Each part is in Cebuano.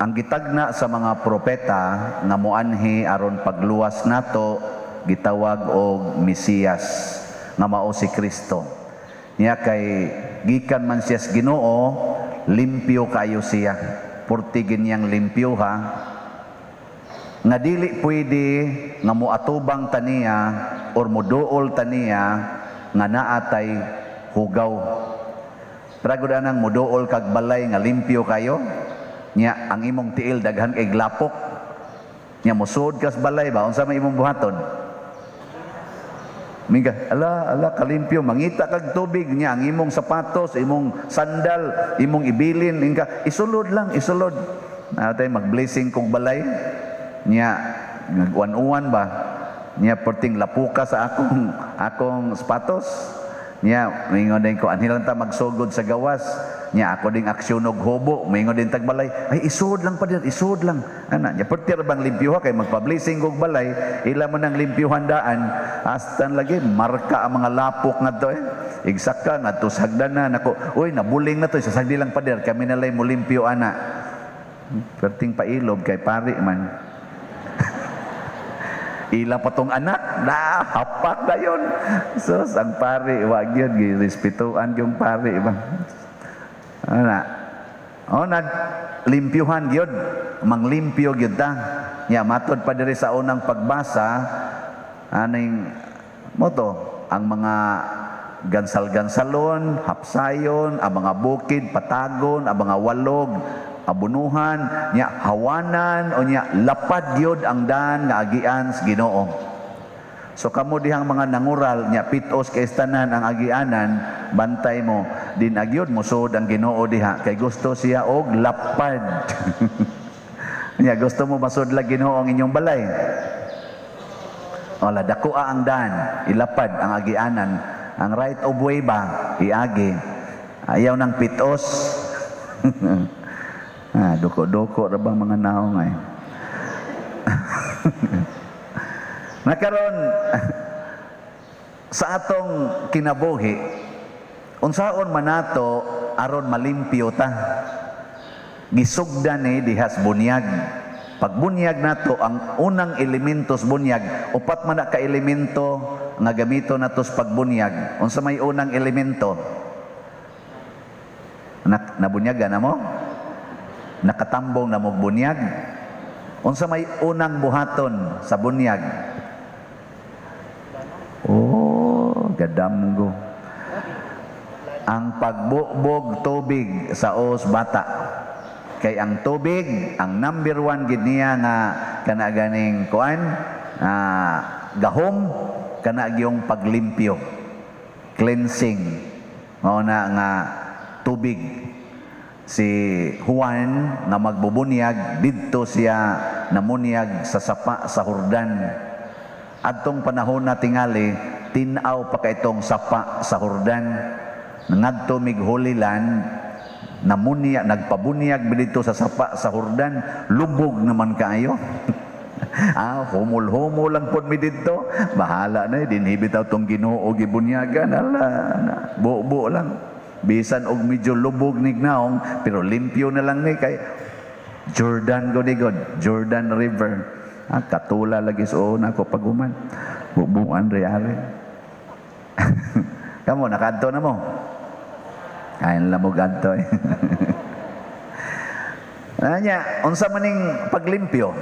Ang gitagna sa mga propeta nga moanhi aron pagluwas nato gitawag og Mesiyas nga mao si Kristo. Niya kay gikan man siya sa Ginoo, limpyo kayo siya. Purti ginyang limpyo ha. Nga dili pwede nga moatubang taniya or moduol taniya nga naatay hugaw. Pragod anang moduol kag balay nga limpyo kayo, nya ang imong tiil daghan kay lapok. Nya mosud kas balay ba, unsa may imong buhaton? Minga, ala, ala, kalimpyo, mangita kag tubig niya, ang imong sapatos, imong sandal, imong ibilin, inga, isulod lang, isulod. Natay mag-blessing kog balay, niya, nag-uwan-uwan ba, niya perting lapuka sa akong sapatos. Niya, mingon din ko, anhi lang ta magsugod sa gawas. Niya, ako ding aksyon og hubo, mingon din tagbalay, ay isod lang pa din, isod lang. Ana, niya perti ra bang limpyuha kay magpa-blessing kog balay, ila mo nang limpyuhan daan, astan lagi marka ang mga lapok ngadto eh. Igsaka ngadto sa hagdanan nako, uy nabuling na to, sasagdi lang pader, kami na lay mo limpyo ana. Perting pailob kay pari man. Ila pa tong anak, na hapak na yun. Sus, ang pari, wag yun, girespetuan yung pari ba. Ana. O na limpyuhan gyud, manglimpyo gyud ta. Nya matod pa diri sa unang pagbasa aning moto ang mga gansal-gansalon, hapsayon, ang mga bukid, patagon, ang mga walog, abunuhan, nya hawanan o nya lapad gyud ang daan nga agian sa Ginoo. So kamo dihang mga nangural nya pitos kay tanan ang agianan, bantay mo din agyod mo sud ang Ginoo diha kay gusto siya og lapad. Nya gusto mo masudlag Ginoo ang inyong balay. Wala dako ang daan, ilapad ang agianan, ang right of way ba iagi. Ayaw ng pitos. Ah, duko-duko ra bang mga naong ay. Nakaron sa atong kinabuhi, unsaon man nato aron malimpyo ta? Gisugdan ni dihas bunyag. Pagbunyag nato ang unang elemento sa bunyag, upat man na ka elemento nga gamito nato sa pagbunyag. Unsa may unang elemento? Nabunyagan na mo? Nakatambong na mo bunyag? Unsa may unang buhaton sa bunyag? Oh, gadamgo. Ang pagbugbog tubig sa os bata. Kay ang tubig, ang number one gid niya nga kana ganing kuan, gahom kana gyung paglimpyo. Cleansing. Mao na nga tubig. Si Juan nga magbubunyag didto siya namunyag sa sapa sa Jordan. Adtong panahon na tingali tin-aw pa kay itong sapa sa Jordan. Ngadto mig Holy Land, namunya nagpabunyag didto sa sapa sa Jordan, lubog naman kaayo. Ah, humol-humol lang pod mi didto. Bahala na eh, dinhi bitaw tong Ginoo gibunyagan, ala, na, buo-buo lang. Bisan og medyo lubog nig naong, pero limpyo na lang ni kay Jordan go god, Jordan River. Ah, katula lagi sa una ko paguman. Bubuan re ari. Kamo nakadto na mo. Kain lang mo gadto eh. Anya, unsa maning paglimpyo?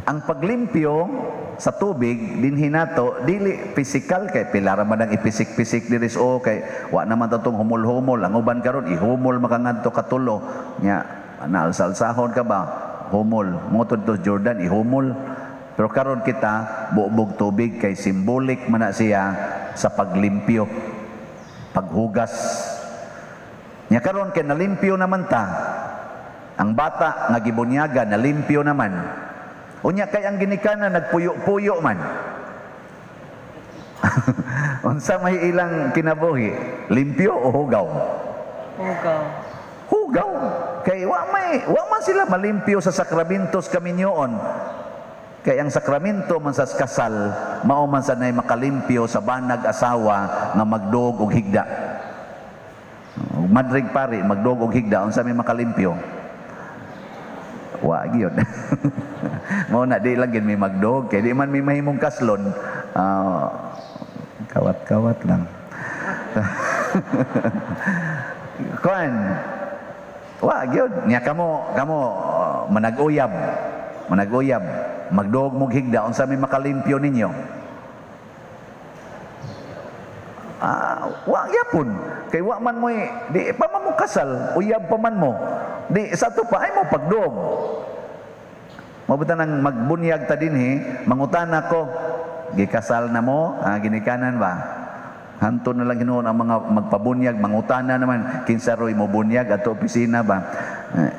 Ang paglimpyo sa tubig dinhi nato dili physical kay pila ra man ang ipisik-pisik diri sa o kay wa naman ta tong humol-humol. Ang uban karon ihumol makangadto katulo nya naalsalsahon ka ba humol mo to Jordan ihumol. Pero karon kita buobog tubig kay symbolic man na siya sa paglimpyo, paghugas. Nya karon kay nalimpyo naman ta, ang bata nga gibunyaga nalimpyo naman. Unya kay ang ginikanan nagpuyo-puyo man. Unsa may ilang kinabuhi? Limpyo o hugaw? Hugaw. Hugaw. Kay wa man sila malimpyo sa sakramentos kaminyoon. Kay ang sakramento man sa kasal, mao man sa nay makalimpyo sa banag asawa nga magdog og higda. Madrig pare, magdog og higda, unsa may makalimpyo? Wa gyud. Mao na di lang gyud mi magduog kay di man mi mahimong kaslon. Ah, kawat-kawat lang. Kuan, wa gyud nya kamo kamo manag-uyab, manag-uyab, magduog mog higda, unsa may makalimpyo ninyo? Ah, wa gyapon kay wa man mo, di pa man mo kasal, uyab pa man mo, di sa ato pa ay mo pagduog. Mabuta nang magbunyag ta dinhi, mangutana ko, gikasal na mo, ah, ginikanan ba? Hanto na lang hinuon ang mga magpabunyag, mangutana naman, kinsa roy mo bunyag ato opisina ba?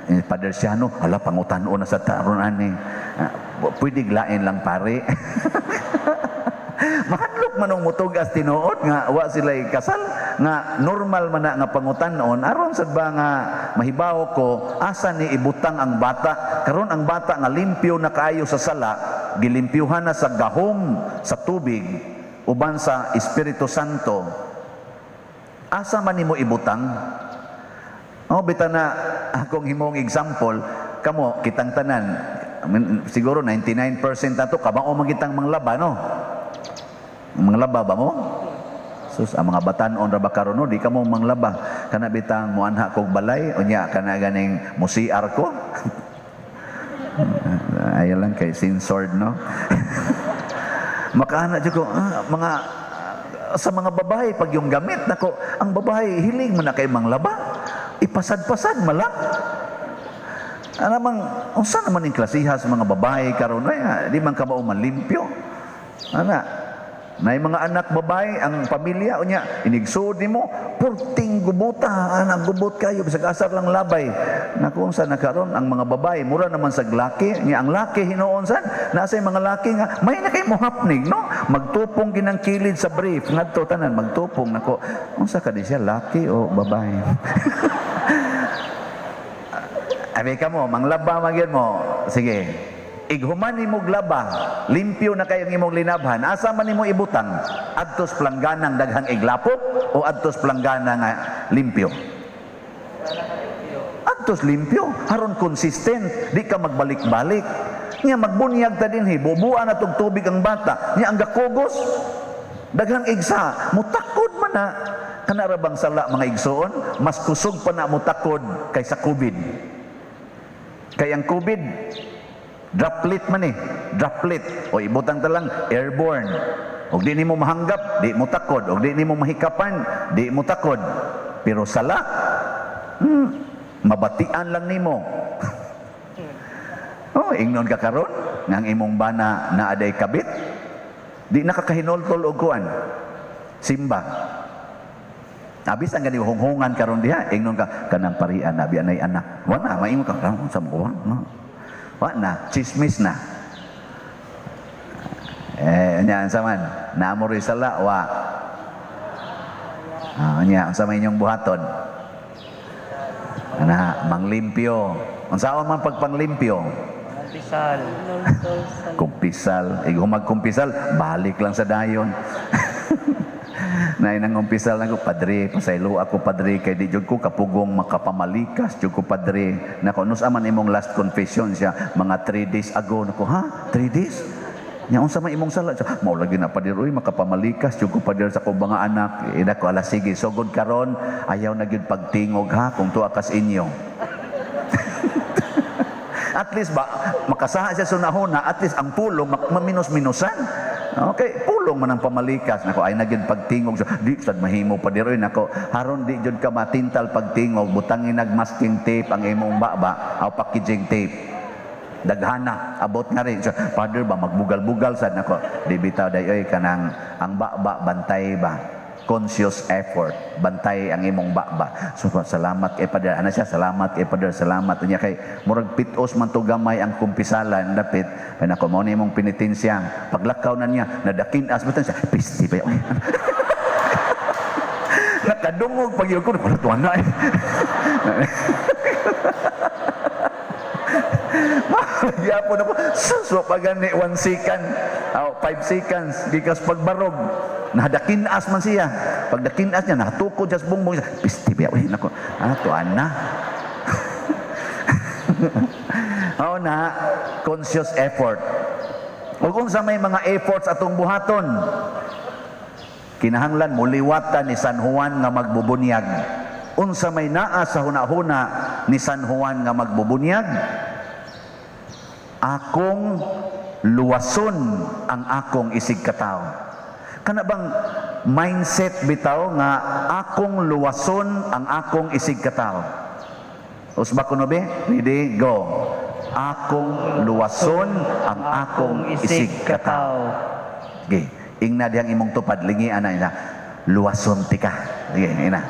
Eh, Father Siano, hala, pangutanon na sa taron ani. Ah, pwede lain lang pare. Mahadlok man ang mutugas tinuod nga wa sila kasal, nga normal man na nga pangutanon aron sad ba nga mahibaw ko asa ni ibutang ang bata karon. Ang bata nga limpyo na kaayo sa sala, gilimpyuhan na sa gahom sa tubig uban sa Espiritu Santo, asa man nimo ibutang? Oh, bita na akong himong example, kamo kitang tanan siguro 99% ato kabao man kitang manglaba, no? Manglaba ba mo? Sus, ang mga batan-on ra ba karon, no, di ka mo manglaba. Kana bitang muanha kog balay, unya kana ganing mo-CR ko. Ayaw lang kay censored, no? Makaana jud ko, ah, mga sa mga babae pag yung gamit nako, ang babae hiling man na kay manglaba. Ipasad-pasad mala. Ana mang unsa naman ning klasiha sa mga babae karon ay di man kabao manlimpyo. Ana, nay mga anak babae ang pamilya, unya inigsuod nimo purting gubuta, anak gubot kayo, bisag asar lang labay. Naku, unsa na karon ang mga babae, mura naman sa laki nya. Ang laki hinuon sad nasa mga laki nga may na kay mo happening, no? Magtupong ginang kilid sa brief ngadto tanan magtupong. Nako, unsa ka di siya, laki o babae? Abi ka mo manglaba magyud mo, sige. Ighuman nimo laba, limpyo na kayong imong linabhan, asa man nimo ibutang? Adtos plangganang daghang iglapok o adtos planggana nga limpyo? Adtos limpyo, aron consistent, di ka magbalik-balik. Nya magbunyag ta dinhi, bubuan na tog tubig ang bata, nya ang gakugos, daghang igsa, mutakod man na. Kana ra bang sala, mga igsoon, mas kusog pa na mutakod kaysa COVID. Kay ang COVID, droplet man eh, droplet. O ibutang ta lang, airborne. Og di nimo mahanggap, di mo takod. Og di nimo mahikapan, di mo takod. Pero sala, mabatian lang nimo. Oh, ingnon ka karon nga ang imong bana naa day kabit, di nakakahinoltol og kuan. Simba. Abis ang gani hunghungan karon diha, ingnon ka kanang parian abi anay anak. Wa na maingon ka sa mo, no. Wa na, chismis na. Eh, nya unsa man? Naamo rin sala wa. Ah, nya unsa may inyong buhaton? Ana, manglimpyo. Unsaon man pagpanglimpyo? Kumpisal. Kumpisal. Igo magkumpisal, balik lang sa dayon. Nay nang umpisal nako, "Padre, pasaylo ako, padre, kay di jud ko kapugong makapamalikas jud ko, padre." Nako, "Nus man imong last confession?" Siya, "Mga 3 days ago." Nako, "Ha? 3 days? Nya unsa man imong sala?" Siya, "Mao lagi na, pader, uy, makapamalikas jud ko, pader, sa akong mga anak." Eh, nako, "Ala sige, sugod karon ayaw na gyud pagtingog ha kung tuwa kas inyo." At least ba, makasaha siya sa unahuna, at least ang pulong, maminos-minusan. Okay, pulong man ang pamalikas. Nako, "Ay na gyud pagtingog." So, "Di sad mahimo pa diroy." Nako, "Haron di jud ka matintal pagtingog, butangin nag masking tape ang imong baba aw packaging tape. Daghana, abot na rin." So, "Father ba, magbugal-bugal sad." Nako, "Di bitaw day oy, kanang ang baba bantay ba. Conscious effort, bantay ang imong baba." So, "Salamat kay Father." Ana siya, "Salamat kay Father, salamat." Unya kay murag pitos man to gamay ang kumpisalan dapit. Kay nako, "Mao ni imong penitensya." Paglakaw na niya, nadakin-as butang siya, pisti pa yun. Nakadungog pag yun ko, wala tuwan na eh. Gyapon ako, sus, wa pa gani 1 second, oh, 5 seconds, gikas pagbarog. Nadakin-as man siya. Pagdakin-as niya, natukod siya sa bungbong siya. Pisti ba? Uy, nako, ah, tuan na. Mao na, conscious effort. Ug unsa may mga efforts atong buhaton? Kinahanglan muliwatan ni San Juan nga magbubunyag. Unsa may naa sa hunahuna ni San Juan nga magbubunyag? Akong luwason ang akong isig katawo. Kana bang mindset bitaw nga akong luwason ang akong isig katawo? Usba ko no be? Ready? Go. Akong luwason ang akong isig katawo. Okay. Ingna diyang imong tupad, lingi ana ina. Luwason tika. Sige, ina.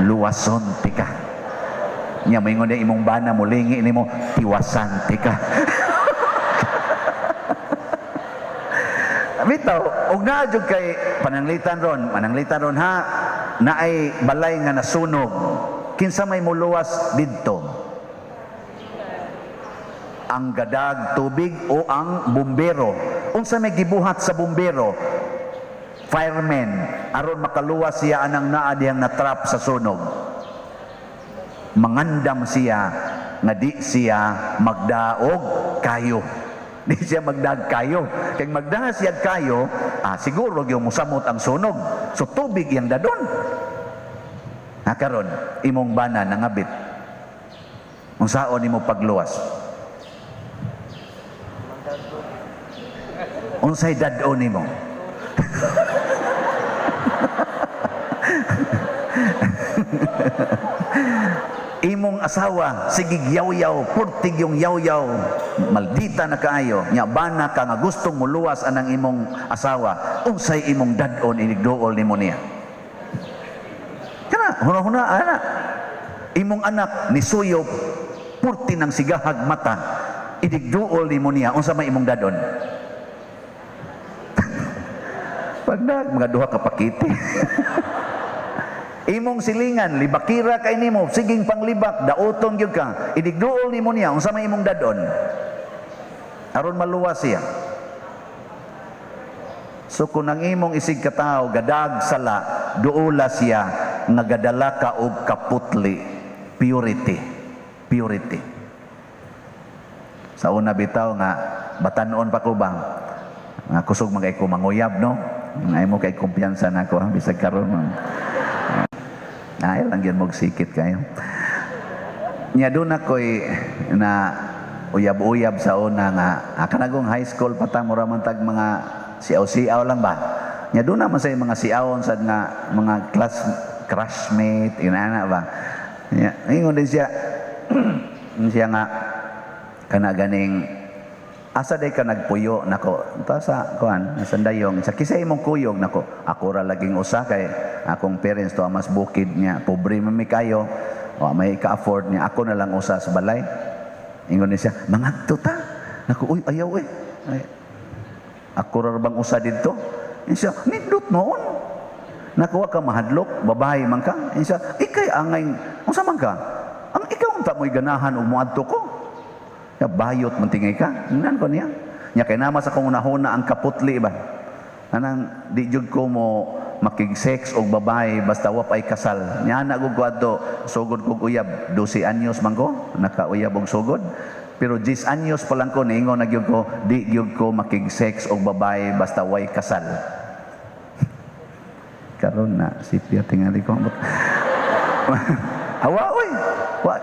Luwason tika. Nya moingon diya imong bana, mulingi nimo, tiwasan tika. Bitaw, og naa jud kay pananglitan ron ha, naay balay nga nasunog. Kinsa may muluwas didto? Ang gadag tubig o ang bumbero? Unsa may gibuhat sa bumbero? Fireman, aron makaluwas siya anang naa diyang natrap sa sunog. Mangandam siya nga di siya magdaog kayo. Di siya magdaog kayo. Kay magdaog siya kayo, siguro gyud mosamot ang sunog. So tubig iyang dadon. Ha, karon imong bana nangabit. Unsaon nimo pagluwas? Unsay dad-on nimo? Imong asawa sige yaw-yaw, purtig yung yaw-yaw, maldita na kaayo, nya bana ka nga gustong muluwas anang imong asawa, unsay imong dad-on inigduol nimo niya? Kana huna-huna ana. Imong anak nisuyo, purti ng sigahag mata, inigduol nimo niya, unsa may imong dad-on? Pagdag mga duha ka pakiti. Imong silingan, libakira kay nimo, siging panglibak, dauton gyud ka, inigduol nimo niya, unsa may imong dadon? Aron maluwas siya. So kung ang imong isig katawo gadag sala, duola siya nga gadala ka og kaputli, purity, purity. Sa una bitaw nga batan-on pa ko ba, nga kusog man kay ko manguyab, no? Ay mo kay kumpiyansa nako, ha, bisag karon. Ay lang gyud mo sikit kayo. Nya doon ako'y na uyab-uyab sa una nga kanagong high school pa ta, mura man tag mga siaw-siaw lang ba. Nya doon naman sa mga siawon sad nga mga class crushmate inana ba. Nya ingon din siya siya nga kana ganing asa day ka nagpuyo nako ta sa kuan sandayong sa kisay imong kuyog nako ako ra laging usa kay akong parents to mas bukid niya pobre man mi kayo o may ka-afford niya ako na lang usa sa balay. Ingon ni siya mangadto ta nako, uy ayaw eh. Ay, ako ra bang usa didto? Ingon siya nindot noon nako wa ka mahadlok babae man ka. Ingon siya ikay angay unsa man ka ang ikaw unta mo'y ganahan og moadto ko. Ya, bayot man tingay ka. Nan ko niya. Nya kay nama sa kong unahuna ang kaputli ba. Anang di jud ko mo makig-sex og babae basta wa pay kasal. Nya na gud ko adto sugod kog uyab 12 anyos man ko nakauyab og sugod. Pero 10 anyos pa lang ko niingon na gyud ko di gyud ko makig-sex og babae basta way kasal. Karon na sipya tingali ko. Awa oy. Wa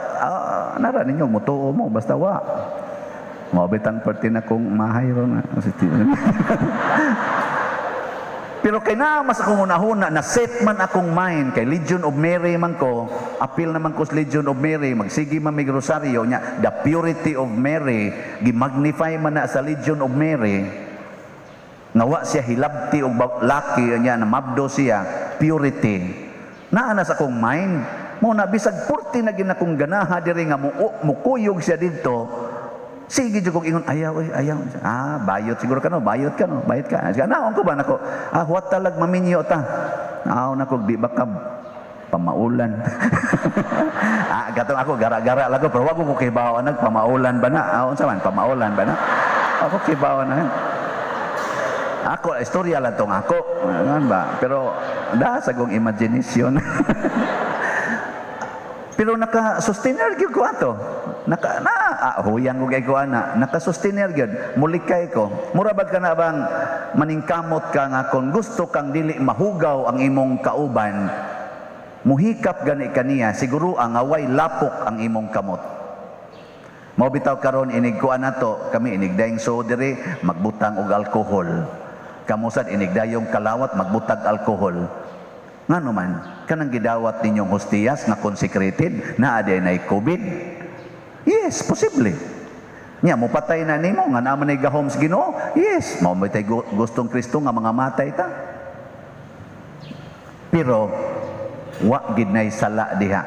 nara ninyo mutuo mo basta wa. Mao bitang perti na kong mahay ron. Pero kay na mas akong unahuna na set man akong mind kay Legion of Mary man ko, apil naman ko sa Legion of Mary, magsige man mig rosaryo nya, the purity of Mary gimagnify man na sa Legion of Mary. Nga wa siya hilabti og laki nya na mabdo siya, purity. Naa na sa akong mind. Mo na bisag purti na ginakong ganaha diri nga mukuyog siya didto. Sige jud kog ingon ayaw oy, ayaw. Ah, bayot siguro ka no, bayot ka no, bayot ka. Sige, naon ko ba nako? Ah, huwat talag maminyo ta. Naon nako di ba ka pamaulan. Ah, gatong ako gara-gara lang ko pero wag ko kibaw nag pamaulan ba na? Ah, unsa man pamaulan ba na? Ako kibaw na. Ako istorya lang tong ako. Ano ba? Pero da sa kong imagination. Pero naka-sustainer gyud ko ato. Naka na huyang ko kay ko ana, naka-sustainer gyud. Mulikay ko. Mura bag ka na bang maningkamot ka nga kung gusto kang dili mahugaw ang imong kauban, muhikap gani kaniya, siguro ang away lapok ang imong kamot. Mao bitaw karon inig kuan nato, kami inig daing so diri magbutang og alkohol. Kamusad inig dayong kalawat magbutag alkohol. Ngano man, kanang gidawat ninyong hostiyas nga consecrated, naa diay nay COVID? Yes, posible. Nya mopatay na nimo nga naa man gahom sa Ginoo? Yes, mao man tay gustong Kristo nga mga matay ta. Pero wa gid nay sala diha.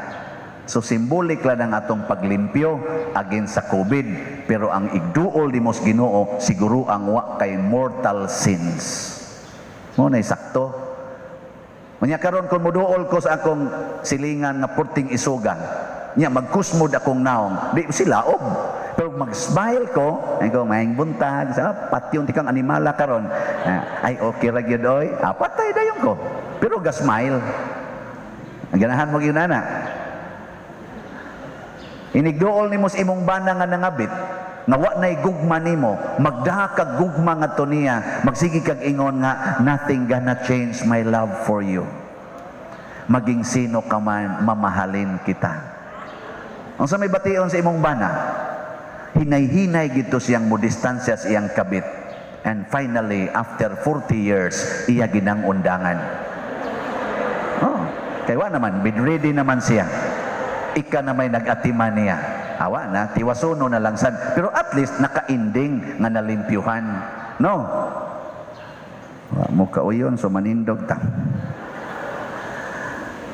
So symbolic lang ang atong paglimpyo against sa COVID, pero ang igduol nimo sa Ginoo, siguro ang wa kay mortal sins. Mao nay sakto. Unya karon kung muduol ko sa akong silingan nga purting isuga, nya magkusmod akong naong, di sila ob. Pero mag-smile ko, ay ko, "Maayong buntag," sa patyon tikang animala karon. Ah, ay okay ra gyud oy. Ah, patay dayon ko. Pero ga-smile. Ang ganahan mo gyud ana. Inigduol nimo sa imong bana nga nangabit, nga wa nay gugma nimo, magdaha kag gugma ngadto niya, magsige kag ingon nga, "Nothing gonna change my love for you. Maging sino ka man, mamahalin kita." Unsa may bation sa imong bana? Hinay-hinay gito siyang mo distansya sa iyang kabit. And finally, after 40 years, iya ginang undangan. Oh, kay wa naman, bedridden naman siya. Ika na may nag-atiman niya. Awa na, tiwasuno na lang sad. Pero at least naka-ending nga nalimpyuhan. No? Wa mo kauyon, so manindog ta.